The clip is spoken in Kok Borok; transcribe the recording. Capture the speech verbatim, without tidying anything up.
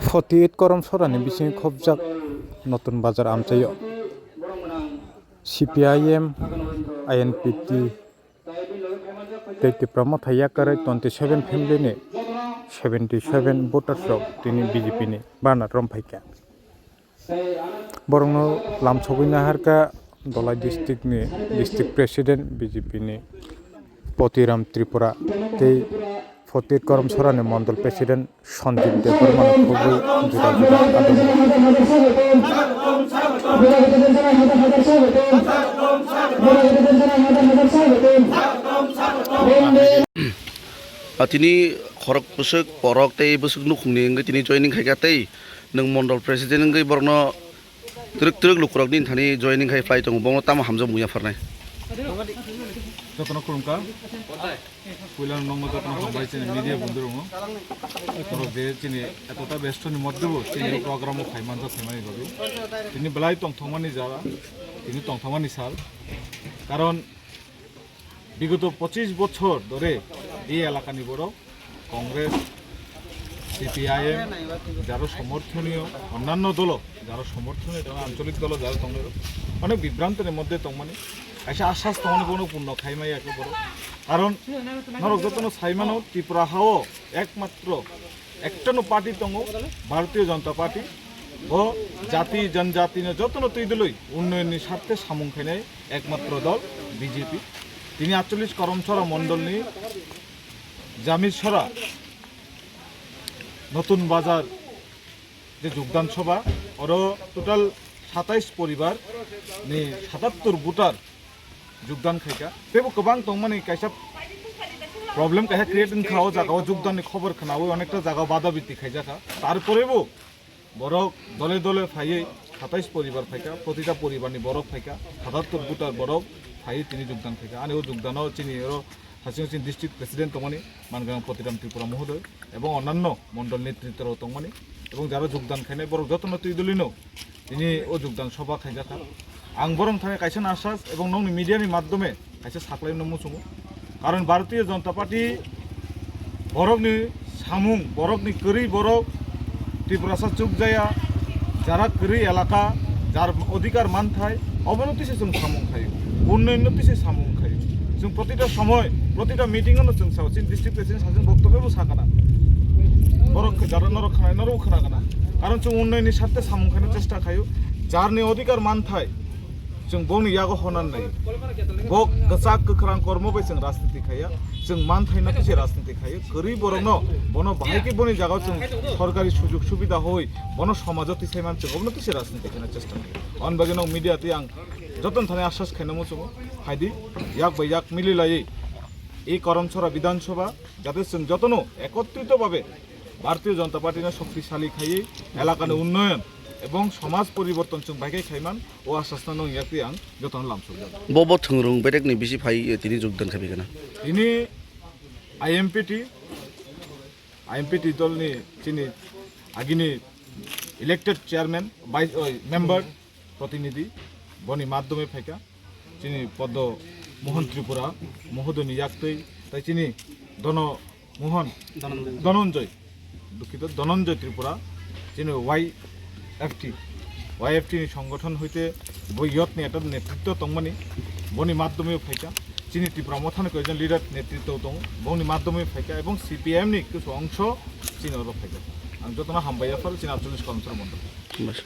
Forty eight Korom Sorani bisingo khobjak Notun Bazar amchaio C P I M, I N P T tei Tipra Motha yakarwi twenty seven family ni seventy seven voters rok tini B J P ni banner rom phaikha. Borokno lamsogwi naharkha Dholai district ni district president B J P ni Potiram Tripura tei Forty eight Korom Sorani mondol president Sanjib Debbarma no khobwi juda juda adongo. Ah, tini khorok bwswk, borok tei bwswk nukhungni wngwi tini joining khaikha tei nwng mondol president wngwi borokno twrwk twrwk lukurokni thani joining khai phlai tongo, borokno tamo hamjak muya pharnai. Jotono khulumkha. Puila nokno jotono hambai chini media bondhu rokno. Borok je chini etota besto ni moddhe bo chini program o khai manjak khaimani bagwi. Tini belai tongthokmani jora, tini tongthokmani sal. Karon bigoto pochis bochor dhore ei elakani borok Congress, C P I M, jaro somorthoniyo onnanno dolo, jaro somorthoniyo tongna ancholik dolo jaro tongnai rok, onek bibrantoni moddhe tongmani, kaisa asas tongmani bono purno khaimaya khe borok. Karon norok jotono saimano Tripura hao ekmatro ektano party tongo, Bharatiya Janata Party, bo jati janjatino jotono twi dwlwi unnayonni sarthe samung khainai ekmatro dol B J P. Tini atchollish Karamchara mondolni Jamisora Notun Bazar je jugdan sobha, oro total satais poribar ni satattor voter jugdan khaikha. Teibo kwbang tongmani kaisa problem kaisa create wngkha o jaga o jugdan ni khobor khnaui onekta jaga o bada biti khaijakha. Tarporebo borok dole dole phaiwi satais poribar phaikha, protita poribar ni borok phaikha, satattor voter borok phaiwi tini jugdan khaikha. Ani o jugdano chini oro Hasing Hasing district president tongmani Mangang Potiram Tripura mohodoi ebong onnanno mondol netritto rok tongmani ebong jara jugdan khainai borok jotono twi dwlwino tini o jugdan sobha khaijakha. Ang borok thani kaisa nasas ebong nokni media ni madhyome kaisa saklaimano muchungo. Karon Bharatiya Janata Party borokni samung, borokni kwrwi borok Tiprasa chukjaya, jara kwrwi elaka, jar odhikar manthai, obono tise chwng samung khaio, unnoyonno tise samung khaio. Chwng protita somoy, protita meeting-o no chwng sao, chini district president sajwk boktobyo bo sakana. Borok jara norok khnai, norok khna gana. Karon chwng unnoyonni sarthe samung khaina chesta khaio, jarni odhikar manthai, chwng bongni yago honan nai. Bo kwchak kwkhrang kormo bai chwng rajniti khaiya. Chwng manthaino kise rajniti khaio. Kwrwi borokno bono bahai khe boni jagao chwng sorkari sujog subida hoi bono somajo tisai man chwng obono kise rajniti khaina chesta khaio. On bagwi no media twi ang joton thani asas khaina muchungo. Phaidi yak bai yak mili laiwi ei Karamchara Bidhan Sabha jate chwng jotono ekotrito babe Bharatiya Janata Party no shoktisali khaiwi elakani unnoyon ebong somaj poriborton chwng bai khe khaiman. O asasno nung yakti ang jotono lamsokjak. Bo, bo thwngrwng bedekni bisi phai, eh, tini jogdan khabi gana. Tini I M P T, I M P T dolni chini agini elected chairman, vice, oi, member, protinidhi, boni madhyome phaikha. Chini Padma Mohan Tripura mohodoni yaktwi, tai chini Dono Mohan Dhananjay. Dhananjay, dukhito, Dhananjay Tripura, chini Y F T, Y F T ni songgothon hoite bo yot ni ekta netritto tongmani, boni madhyome phaikha, chini Tipra Mothani koijon leader netritto tongo, boni madhyome phaikha, ebong C P M ni kisu ongso chini oro phaikha. Ang jotono hambai yaphar chini atchollish Karamchara mondol. Bas.